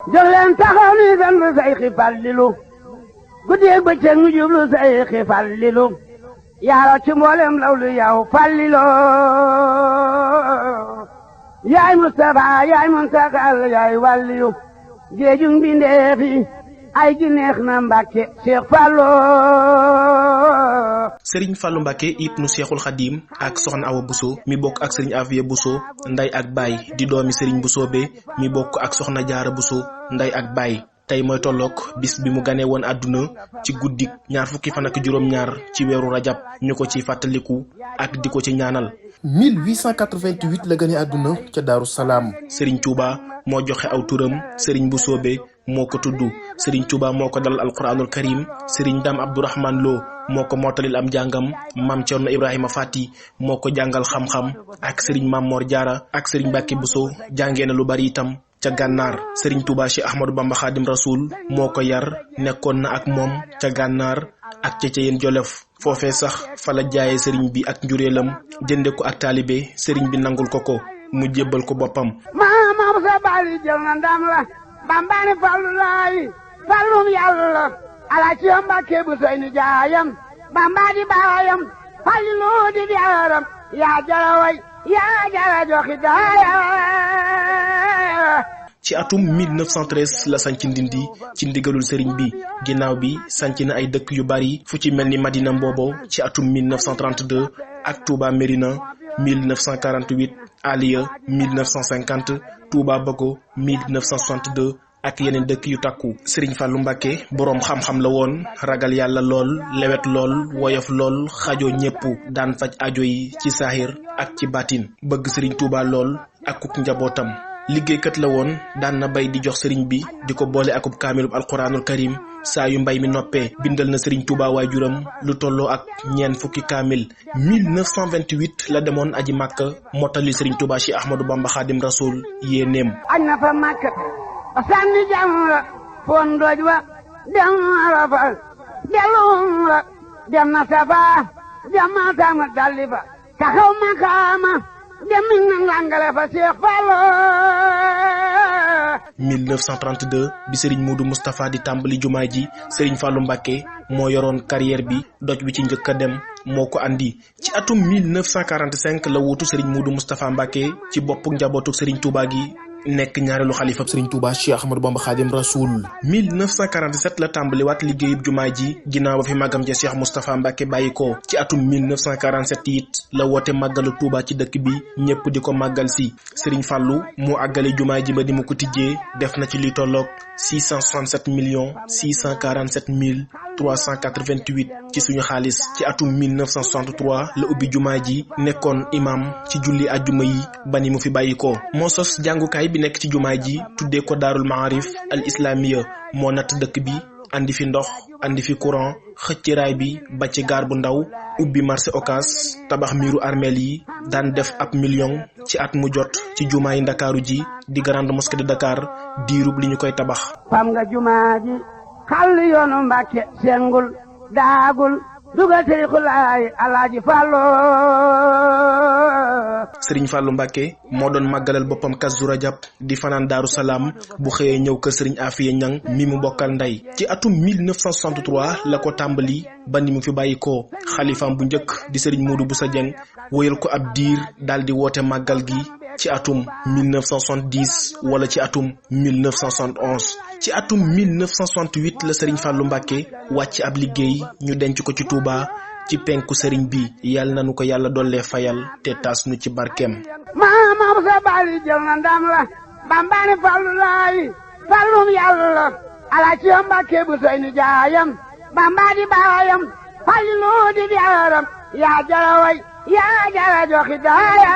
jóg leen taxaw ni sant Seyxi Fallilu guddeeg bëccëg ñu jublu Seyxi Fallilu yaaro ci mboolem lawlu yow Fallilu yaay Mustafa yaay Muntakal yaay wàlliyu géejug mbindeefi ay gi neex na Mbàkke Cheikh Fallu. Serigne Fallou Mbacke ibnu Cheikhul Khadim ak Soxna Awa Bousso mi bokk ak Serigne Afiya Bousso nday ak baay di doomi Serigne Bousso be mi bokk ak Soxna Jaara Bousso nday ak baay tey mooy tollook bis bi mu ganee woon àdduna ci guddik ñaar fukki fan ak juróom-ñaar ci weeru rajab ñu ko ci fàttaliku ak di ko ci ñaanal. 1888 la gane àdduna ca Daaru Salaam. Serigne Touba moo joxe aw turam Serigne Bousso be moo ko tudd Serigne Touba moo ko dalal alquranul karim Serigne Dame Abdourahmane Lo moo ko mootalil am jàngam Maam Cerno Ibrahima Fati moo ko jàngal xam-xam ak Serigne Mamor Diarra ak Serigne Mbacke Bousso jàngee na lu bari itam ca gànnaar Serigne Touba Cheikh Ahmadou Bamba Khadim Rasoul moo ko yar nekkoon na ak moom ca gànnaar ak ca Ceyeen Jolof foofee sax fa la jaayee Serigne bi ak njureelam jënde ko ak taalibe Serigne bi nangul ko mu jébbal ko boppam. maam sa bali jël na ndam la bambaani fallu laay fallum yàlla ala ci Mbàkke bu sey ni jaayam bamba di baayam fallu di jaaram yaa jara way yaa jara joxi daaya. ci atum 1913 la sanc Ndindi ci ndigalul Serigne bi ginnaaw bi sanc na ay dëkk yu bari fu ci mel ni Madina Mboobo ci atum 1932 ak Touba Mérina 1948 Aliya 1950 Touba Bago 1962 ak yeneen dëkk yu takku. Serigne Fallou Mbacke boroom xam-xam la woon ragal yàlla lool lewet lool woyof lool xajoo ñépp daan faj ajo yi ci saahir ak ci baatin bëgg Serigne Touba lool ak kuk njabootam. liggéeykat la woon daan na bay di jox Serigne bi di ko boole akub kaamilub alquranul karim saa yu mbay mi noppee bindal na Serigne Touba waajuram lu tolloo ak ñeent fukki kaamil. 1928 la demoon aji Màkka mottali Serigne Touba Cheikh Ahmadou Bamba Khadim Rasoul yéeneem. añ na fa Màkka ba sànni jamra foon dooj wa dem Arafat dellu umra dem na Safa dem na Tama dalli fa taxaw makaama dem na langale fa Cheikh Fallu. 1932 bi Serigne Modou Moustapha di tàmbali jumaa ji Serigne Fallou Mbacke moo yoroon carrière bi doj bi ci njëkk a dem moo ko andi ci atum 1945 la wuutu Serigne Modou Moustapha Mbacke ci boppu njabootu Serigne Touba gi nekk ñaareelu xalifa Serigne Touba Cheikh Ahmadou Bamba Khadim Rasoul. 1947 la tàmbaliwaat liggéeyub jumaa ji ginnaaw ba fi màggam ja Cheikh Moustapha Mbacke bàyyi ko ci atum 1947 it la woote màggalu Touba ci dëkk bi ñëpp di ko màggal si Serigne Fallou moo àggale jumaa ji ba di mu ko tijjee def na ci li tolloog 667 millions 647 mille 388 ci suñu xaalis. ci atum 1963 la ubbi jumaa ji nekkoon imam ci julli ajjuma yi ba ni mu fi bàyyi ko moo sos jàngukaay bi nekk ci jumaa ji tuddee ko Daarul Maarif al Islamiya moo natt dëkk bi andi fi ndox andi fi courant xëcc raay bi ba ci gaar bu ndaw ubbi marché Ocass tabax miiru armeel yi daan def ab million ci at mu jot ci jumaa yi Ndakaaru ji di grande mosquée de Dakar diirub li ñu koy tabax. fam nga jumaa ji xàll yoonu Mbàkke sengul daagul dugal Seexul Alaaji Fallu. Serigne Fallou Mbacke moo doon màggalal boppam Kazu Rajab di fanaan Daaru Salaam bu xëyee ñëw kër Serigne Afiya Ñang mi mu bokkal ndey. ci atum 1963 la ko tàmbali ba ni mu fi bàyyi ko xalifaam bu njëkk di Serigne Modou Bousso Dieng wóyal ko ab diir daal di woote màggal gi ci atum 1970 wala ci atum 1971. ci atum 1968 la Serigne Fallou Mbacke wàcc ab liggéey ñu denc ko ci Touba ci penku Serigne bi yàlla nanu ko yàlla dollee fayal te taas nu ci barkeem. maam sa bali jël na ndam la bambaani fallu laay fallum yàlla ala ci Mbàkke bu sey ni jaayam bamba di baayam fallu di jaaram yaa jara way yaa jara joxi daaya.